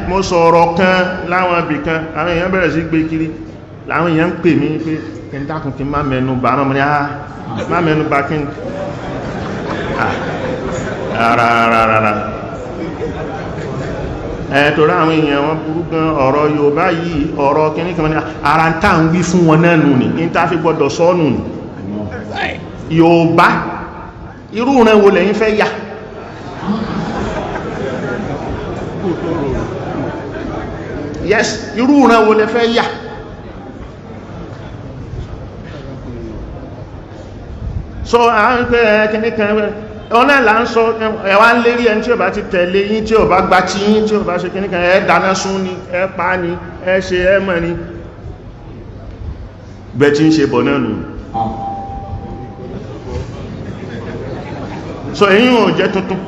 Mo sọ̀rọ̀ kan láwọn ibì kan, àwọn èèyàn bẹ̀rẹ̀ sí gbé kiri, láwọn èèyàn ń pè mí pé kí n dákun kí n má mẹ́nu bà, mọ́ ní àá má mẹ́nu bà kí n rárárárá. Ẹ̀ torí àwọn èèyàn wọn burú gan, ọ̀rọ̀ Yorùbá yìí, ọ̀rọ̀ kíní kan ní ara ń tà ń wí fún wọn náà nù ní ní tá fi gbọ́dọ̀ sọ́nù ní. Yorùbá irú rẹ̀ wo lẹ́yìn fẹ́ yà? Yes, irú rẹ̀ wo lẹ fẹ́ yà? So à ń pẹ́ kíní kan ọ̀nà là ń sọ, ẹ̀wà ń lérí ẹni tí ó bá ti tẹ̀lé yín, tí ó bá gba tí yín, tí ó bá ṣe kíní kan, ẹ dáná sun ni, ẹ pa ni, ẹ ṣe ẹ mọ̀ ni, bẹ́ tí ń ṣe bọ̀ náà nù. So èyí ò jẹ́ tuntun.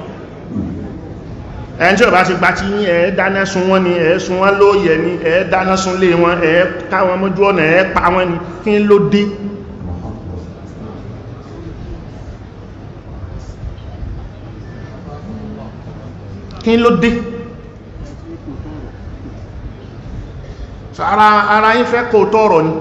Ẹni tí ó bá ti gba tí yín, ẹ dáná sun wọ́n ni, ẹ sun wọ́n lóòyẹ̀ ni, ẹ dáná sun lé wọn, ẹ káwọn mójú ọ̀nà, ẹ pa wọ́n ni, kí ló dé? Kí ló dé? So ara yín fẹ́ kò tọ́rọ̀ ni.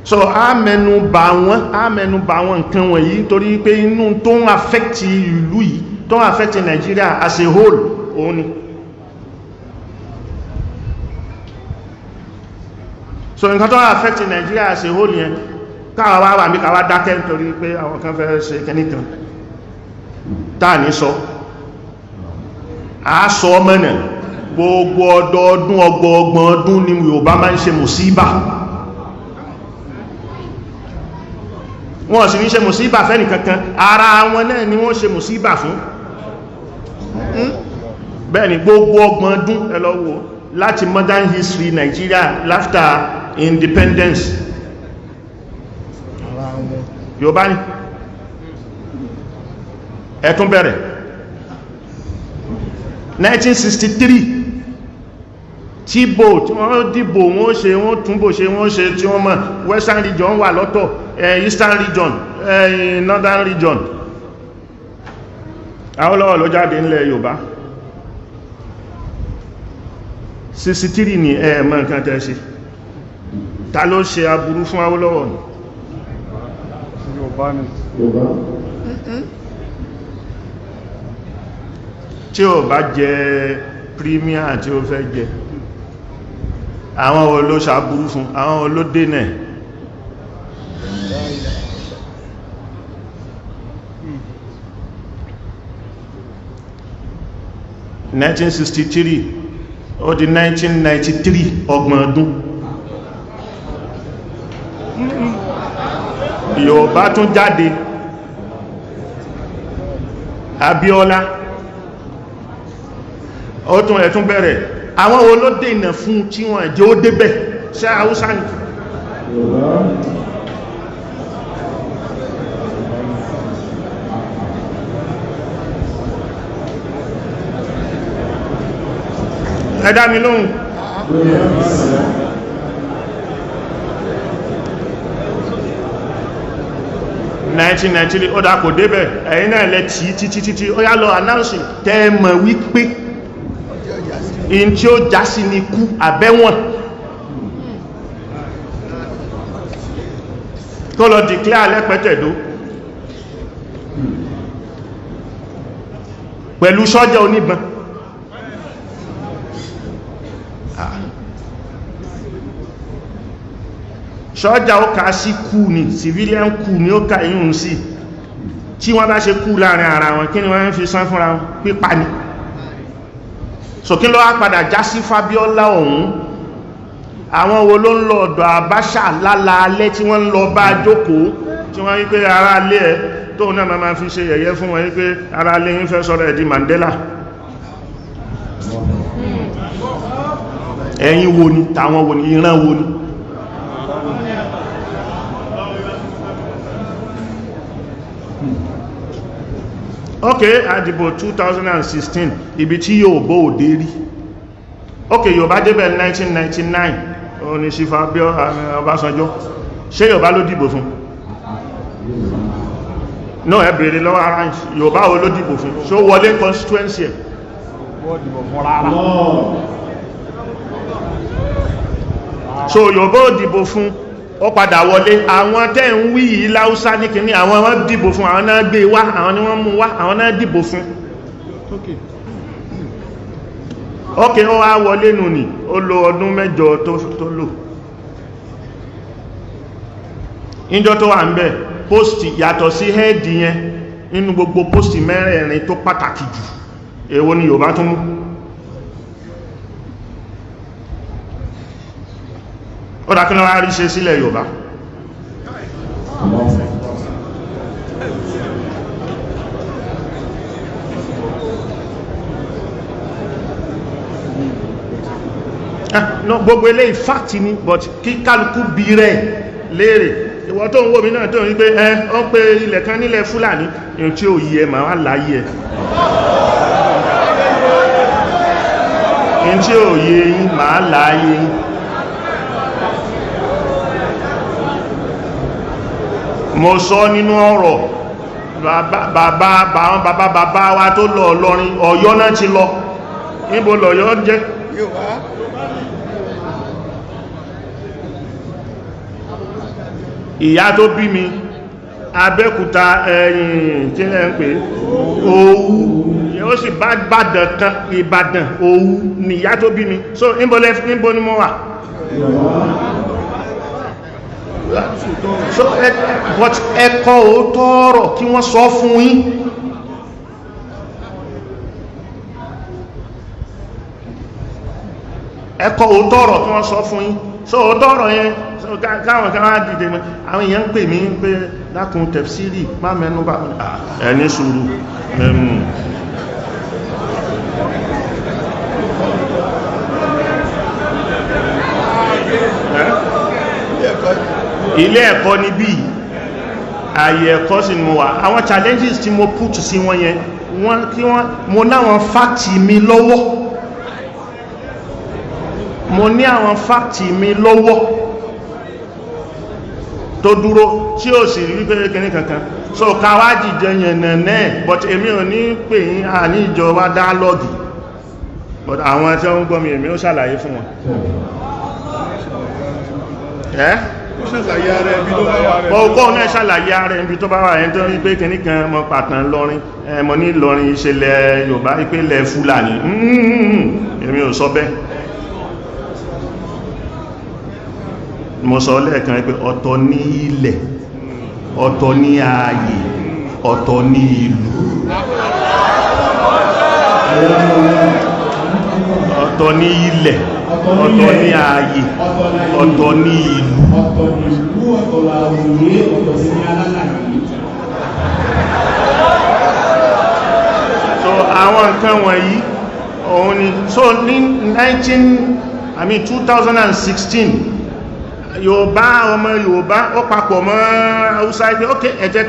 So a mẹ́nu bà wọ́n, a mẹ́nu bà wọ́n nǹkan wọ̀nyí torí pé inú tó ń affect ìlú yìí, tó ń affect Nigeria as a whole, òun ni. So nǹkan tó ń affect Nigeria as a whole yẹn, káwa wá wà mí káwa dákẹ́ nítorí pé àwọn kan fẹ́ ṣe kíní kan táà ní sọ. A sọ mẹ́nà gbogbo ọdọọdún, ọgbọọgbọ̀n ọdún ni Yorùbá máa ń ṣe mùsíbà. Wọ́n sì ní ṣe mùsíbà fẹ́ni kankan, ara wọn náà ni wọ́n ṣe mùsíbà fún. Bẹ́ẹ̀ ni gbogbo ọgbọ̀n ọdún, ẹ lọ wò láti modern history Nigeria after independence, Yorùbá ni ẹ̀tún bẹ̀rẹ̀. 1963 tí bò tí wọ́n dìbò, wọ́n ṣe, wọ́n túnbò ṣe, wọ́n ṣe tí wọ́n mọ̀. Western region wà lọ́tọ̀, Eastern region, Northern region. Awólọ́wọ̀ ló jáde nílẹ̀ Yorùbá. 63 ni ẹ̀ẹ̀mọ̀ nǹkan tẹ́ ṣe. Ta ló ṣe aburú fún Awólọ́wọ̀? Yorùbá ni. Tí ó bá jẹ premier tí ó fẹ́ jẹ, àwọn wo ló ṣàbúrú fún? Àwọn wo ló dènà? 1963 ó di 1993, ọgbọ̀n ọdún, Yorùbá tún jáde. Abíọ́lá ó tún ẹ̀tún bẹ̀rẹ̀. Àwọn wo ló dènà fún tí wọ́n jẹ́ ó débẹ̀? Ṣé Haúsá ni? Ẹ dá mi lóhùn. 1993 ó dá kò débẹ̀, ẹ̀yin náà lẹ tí títí títí ó yá lọ announce tẹ́ mọ̀ wípé in tí ó já sí ní kú àbẹ́wọ̀n, kó lọ declare lẹ́pẹ̀tẹ̀dó pẹ̀lú sọ́jà oníbọn. Sọ́jà ó kà sí kú ní civilian kú ní ó kà yíò sí. Tí wọ́n bá ṣe kú láàrin ara wọn, kí ni wọ́n fi san fúnra wọn? Pípa ni. So kí ló wá padà já sí Fábíọ́lá ọ̀hún? Àwọn wo ló ń lọ ọ̀dọ̀ Abacha lálaalẹ́ tí wọ́n ń lọ bá jókòó, tí wọ́n wípé ara alẹ́ ẹ tóun náà máa fi ṣe yẹ̀yẹ́ fún wọn wípé ara alẹ́ yín fẹ́ sọ̀rọ̀ ẹ̀ di Mandela? Ẹ̀yin wo ni? Tàwọn wo ni? Ìran wo ni? Ok, àdìbò 2016, ibi tí Yorùbá òdé rí. Ok, Yorùbá débẹ̀ 1999, ó ní sífà bí Ọbásanjọ́. Ṣé Yorùbá ló dìbò fún? No, ẹ bèèrè lọ́wọ́ ara Yorùbá wo ló dìbò fún? Ṣó wọlé constituency ẹ̀? So Yorùbá ò dìbò fún, ó padà wọlé. Àwọn tẹ́ ń wí yìí láúsá ní kìíní, àwọn wọ́n dìbò fún, àwọn náà gbé wá, àwọn ni wọ́n mú wá, àwọn náà dìbò fún. Ok, ó wá wọlé nù ní, ó lo ọdún mẹ́jọ tó lò. Ìjọ tó wà ń bẹ̀, póstì yàtọ̀ sí hẹ́ẹ̀dì yẹn, nínú gbogbo póstì mẹ́rẹ̀ẹ̀rin tó pàtàkì jù, èwo ni Yorùbá tún mú? Ó dá kí ló wá rí ṣe sílẹ̀ Yorùbá? No, gbogbo eléyìí fact ni, but kí kálukú bí rẹ̀ léèrè. Ìwọ tó ń wò mí náà tó ń rí pé ẹ ó pé ilẹ̀ kan nílẹ̀ Fúlàní, ìhun tí ó yí ẹ máa wá láyé ẹ, ìhun tí ó yé yín máa láyé yín. Mo sọ nínú ọ̀rọ̀ bàbá àwọn bàbá bàbá wa tó lọ Ìlọrin, Ọ̀yọ́ náà ti lọ. Níbo lọ̀yọ́ jẹ́? Ìyá tó bí mi, Abẹ́òkúta, ẹ̀yìn tí lẹ́ ń pè Òwu, ó sì bá Ìbàdàn kan, Ìbàdàn Òwu ni ìyá tó bí mi. So níbo ni mo wà? So but ẹ̀kọ́ òótọ́ ọ̀rọ̀ kí wọ́n sọ fún yín. Ẹ̀kọ́ òótọ́ ọ̀rọ̀ kí wọ́n sọ fún yín. So òótọ́ ọ̀rọ̀ yẹn, káwọn kan wá dìde mọ́, àwọn èèyàn ń pè mí pé lákùn tẹ̀fsírì má mẹ́nu bá ẹni sùúrù. Ilé ẹ̀kọ́ ní bí ààyè ẹ̀kọ́ sí ni mo wà. Àwọn challenges tí mo put sí wọn yẹn, wọ́n kí wọ́n, mo náwọn fáàtì mi lọ́wọ́, mo ní àwọn fáàtì mi lọ́wọ́ tó dúró tí ó sì rí pé kíní kankan. So káwá jìjẹ yẹn nẹ̀nẹ́, but èmi ò ní pè yín àní ìjọ wa dialogue, but àwọn tí wọ́n ń gbọ́ mi, èmi ó ṣàlàyé fún wọn. Ẹ́ ọkọ̀ náà ṣàlàyé ara ẹbí tó bá wà. Ẹni tó rí pé kìní kan mọ́ pàtàn lọ́rin, mọ́ ní Ìlọrin ìṣẹ̀lẹ̀ Yorùbá ìpínlẹ̀ Fúlàní, èmi ò sọ bẹ́ẹ̀. Mo sọ lẹ́ẹ̀kan pé ọ̀tọ̀ ní ilẹ̀, ọ̀tọ̀ ní ààyè, ọ̀tọ̀ ní ìlú. Ọ̀tọ̀ ní ilẹ̀, ọ̀tọ̀ ní ààyè, ọ̀tọ̀ ní ìlú. Ọ̀tọ̀ ní ìlú, ọ̀tọ̀ làwòrán, ọ̀tọ̀ sí ní alálàyé. So àwọn nǹkan wọ̀nyí òun ni. So ní 2016, Yorùbá, ọmọ Yorùbá ó papọ̀ mọ́ Haúsá pé ok, ẹ jẹ́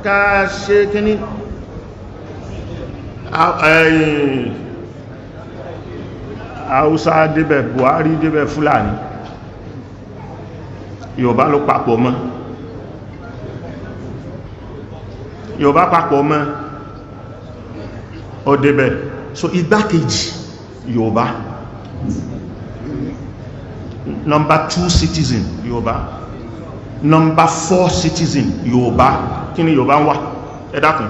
ká ṣe kíní. Haúsá débẹ̀, Buhari débẹ̀, Fúlàní, Yorùbá ló papọ̀ mọ́. Yorùbá papọ̀ mọ́ ó débẹ̀. So igbákejì Yorùbá, number 2 citizen Yorùbá, number 4 citizen Yorùbá. Kí ni Yorùbá ń wá? Ẹ dákun,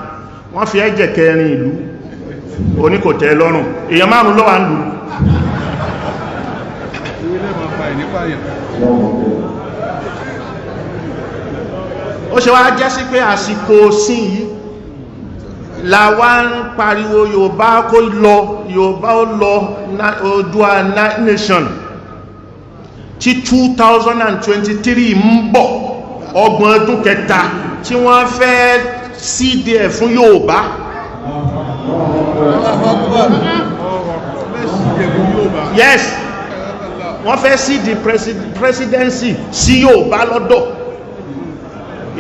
wọ́n fi ẹ̀jẹ̀ kẹrin ìlú oníkòtẹ́ lọ́rùn, èèyàn márùn ló wà ń lù. Ó ṣe wá jẹ́ sí pé àsìkò sí yìí la wá ń pariwo Yorùbá kó lọ, Yorùbá ó lọ, Oòduà nation tí 2023 ń bọ̀, ọgbọ̀n ọdún kẹta tí wọ́n fẹ́ sídìí ẹ̀ fún Yorùbá. Yes, wọ́n fẹ́ sídìí presidency sí Yorùbá lọ́dọ̀.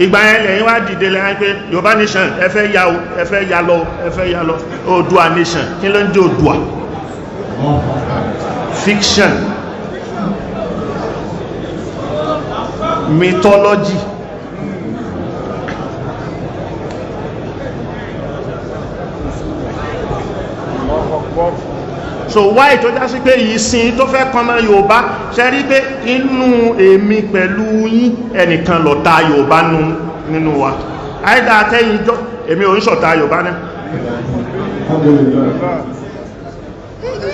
Ìgbà yẹn lẹ́yìn wá dìde lẹ́yìn pé Yorùbá nation ẹ fẹ́ ya o, ẹ fẹ́ ya lọ, ẹ fẹ́ ya lọ. Oòduà nation, kí ló ń jẹ́ Oòduà? Fiction, mythology. So why tó já sí pé ìsìn tó fẹ́ kan mọ́ Yorùbá, ṣe rí pé inú èmi pẹ̀lú yín ẹnìkan lọ̀tá Yorùbá nínú wa. Àìdá àtẹ́yìn jọ èmi ò ń ṣọ̀tá Yorùbá náà.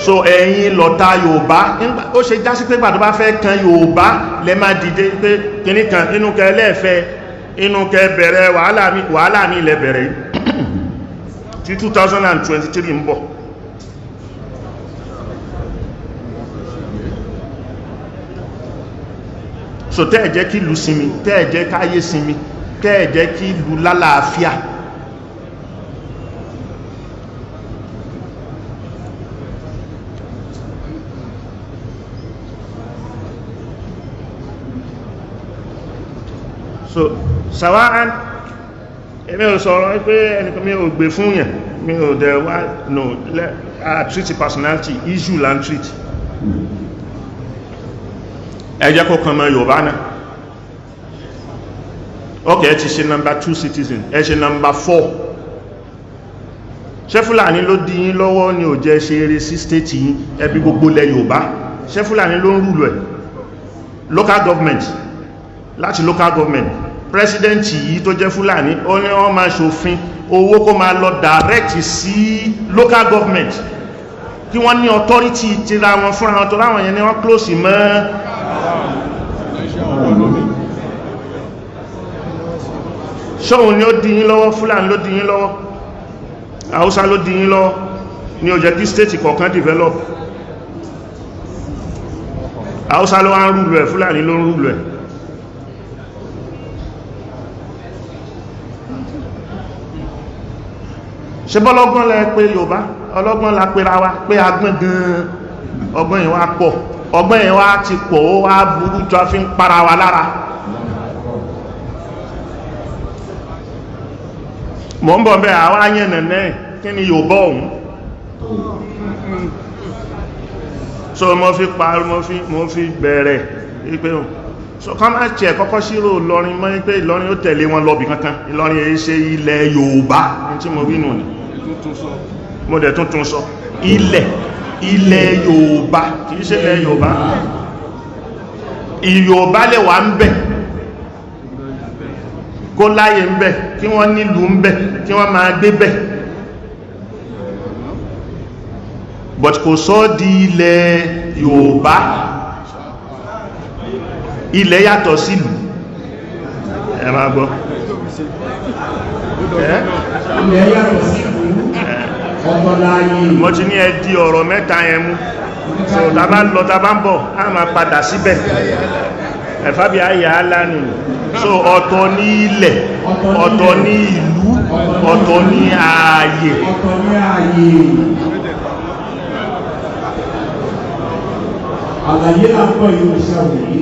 So ẹ̀yin lọ̀tá Yorùbá, ó ṣe já sí pé gbà tó bá fẹ́ kan Yorùbá lẹ máa dìde pé kíní kan inú kẹ lẹ́ẹ̀fẹ́, inú kẹ bẹ̀rẹ̀ wàhálà mi lẹ bẹ̀rẹ̀ yìí tí 2023 ń bọ̀. So tẹ́ ẹ̀ jẹ́ kí ìlú sinmi, tẹ́ ẹ̀ jẹ́ káyé sinmi, tẹ́ ẹ̀ jẹ́ kí ìlú lálàáfíà. So sàwárán èmi ò sọ̀rọ̀ pé ẹnìkan mi ò gbé fún yẹn, mi ò dẹ̀ wá no I treat personality issue land treat. Ẹ jẹ́ kó kan mọ́ Yorùbá náà. Ok, ẹ ti ṣe number 2 citizen, ẹ ṣe number 4. Ṣé Fúlàní ló dí yín lọ́wọ́ ni ò jẹ́ ṣe eré sí state yín, ẹbí gbogbo lẹ Yorùbá? Ṣé Fúlàní ló ń rúlù ẹ̀? Local government, láti local government, president yìí tó jẹ́ Fúlàní, ó ní wọ́n máa ṣòfin owó kó máa lọ direct sí local government, kí wọ́n ní authority tira wọn fúnra wọn, tó ráwọn yẹn ni wọ́n close mọ́. Ṣóhun ni ó dí yín lọ́wọ́? Fúlàní ló dí yín lọ́wọ́, Haúsá ló dí yín lọ́wọ́, ni ó jẹ́ kí state kọ̀ọ̀kan develop. Haúsá ló wá ń rúlù ẹ̀, Fúlàní ló ń rúlù ẹ̀. Ṣe bọ́lọ́gbọ́n lẹ pé Yorùbá, ọlọ́gbọ́n la pera wa pé agbọ́n gan-an, ọgbọ́n yìí wá pọ̀, ọgbọ́n yìí wá ti pọ̀, ó wá burú jọ fi ń para wa lára. Mọ̀ ń bọ̀ bẹ́ àwọn ayẹnẹ̀nẹ́ kí ni Yorùbá ọ̀hún. So mo fi pa mo fi bẹ̀rẹ̀ wípé so kọ́ máa tiẹ̀ kọ́kọ́ ṣírò Ìlọrin mọ́ pé Ìlọrin ó tẹ̀lé wọn lọ́bì kankan. Ìlọrin èyí ṣe ilẹ̀ Yorùbá ní tí mo wí nù ní. Mo dẹ̀ tuntun sọ ilẹ̀ Yorùbá kìí ṣe ilẹ̀ Yorùbá. Yorùbá lè wà ń bẹ̀, kó láyé ń bẹ̀, kí wọ́n nílùú ń bẹ̀, kí wọ́n máa gbé bẹ̀, but kò sọ di ilẹ̀ Yorùbá. Ilẹ̀ yàtọ̀ sílùú. Ẹ máa gbọ́. Ilẹ̀ yàtọ̀ sílùú, ọ̀tọ̀ láàyè. Mo ti ní ẹ di ọ̀rọ̀ mẹ́ta yẹn mú. So tá bá lọ tá bá ń bọ̀, a máa padà síbẹ̀. Ẹ̀fábí ayà alánù. So ọ̀tọ̀ ní ilẹ̀, ọ̀tọ̀ ní ìlú, ọ̀tọ̀ ní ààyè. Ọ̀tọ̀ ní ààyè. Àlàyé là ń pọ̀ yóò ṣàwòyí.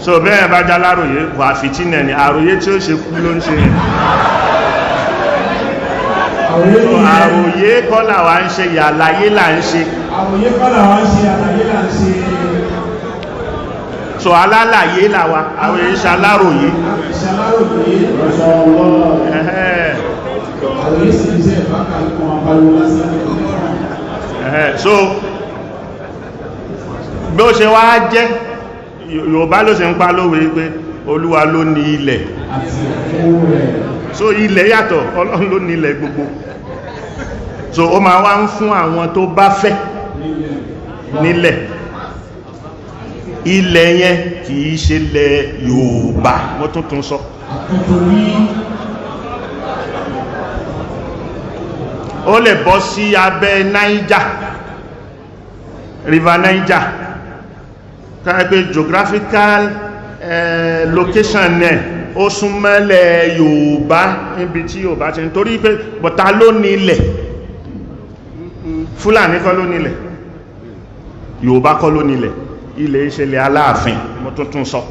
So bẹ́ẹ̀ bá já láròyé wà fìtínà ni, àròyé tí ó ṣe kú ló ń ṣe yẹn. Àròyé kọ́ làwa ń ṣe, àlàyé là ń ṣe. Àròyé kọ́ làwa ń ṣe, àlàyé là ń ṣe. So alálàyé làwa, àwọn èyí ṣe aláròyé. Ṣaláròyé. Àròyé sì ń ṣe ìfákà ikun apariwo lásán. So bí ó ṣe wá jẹ́ Yorùbá ló ṣe ń pa lówe pé Olúwa ló ní ilẹ̀. So ilẹ̀ yàtọ̀, Ọlọ́run ló ní ilẹ̀ gbogbo. So ó máa wá ń fún àwọn tó bá fẹ́ nílẹ̀. Ilẹ̀ yẹn kìí ṣe ilẹ̀ Yorùbá, mo tuntun sọ. Ó lè bọ́ sí abẹ́ Niger, River Niger, káàpé geographical location náà ó súnmọ́lẹ̀ Yorùbá níbi tí Yorùbá ti ń torí pé bọ̀tá ló ní ilẹ̀. Fúlàní kọ́ ló ní ilẹ̀, Yorùbá kọ́ ló ní ilẹ̀, ilẹ̀ ìṣẹ̀lẹ̀ Aláàfin, mo tuntun sọ.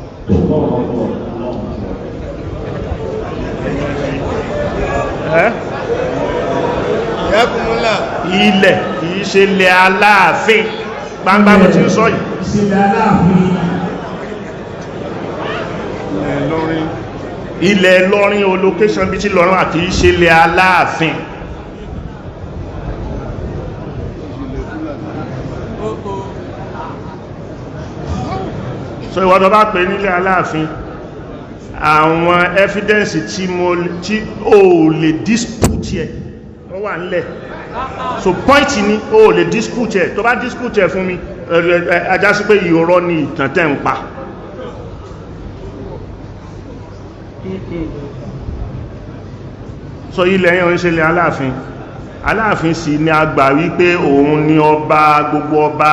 Ilẹ̀ kìí ṣe ilẹ̀ Aláàfin, gbangba mo ti ń sọ yìí. Ìṣẹ̀lẹ̀ Aláàfin. Ilẹ̀ Ìlọrin o, location bí tí Ìlọrin àti ìṣẹ̀lẹ̀ Aláàfin. So ìwọ tó bá pè nílé Aláàfin, àwọn evidence tí mo tí o lè dispute ẹ̀, wọ́n wà nílẹ̀. So point ni, o lè dispute ẹ̀. Tó bá dispute ẹ̀ fún mi, ajá sí pé irọ́ ni ìtàn tẹ́ ń pa. So ilẹ̀ yẹn ń ṣe ilẹ̀ Aláàfin. Aláàfin sì ni a gbà wípé òun ni ọba gbogbo ọba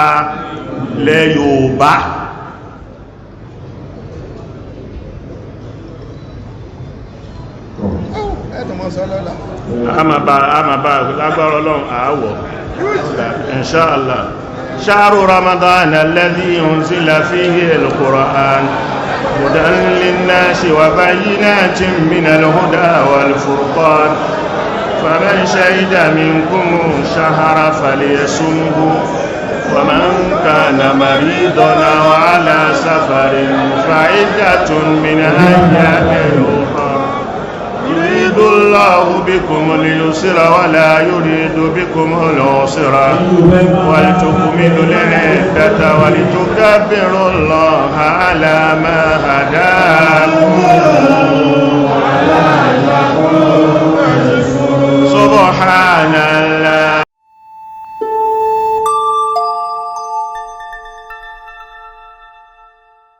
lẹ̀ Yorùbá. A máa bá lágbára Ọlọ́run àáwọ̀, inṣáàlá. شهر رمضان الذي أنزل فيه القرآن هدى للناس وبينات من الهدى والفرقان، فمن شهد منكم الشهر فليصمه، ومن كان مريضا أو على سفر فعدة من أيام أخرى، يريد الله بكم اليسر ولا يريد بكم العسر، ولتكملوا العدة ولتكبروا الله على ما هداكم.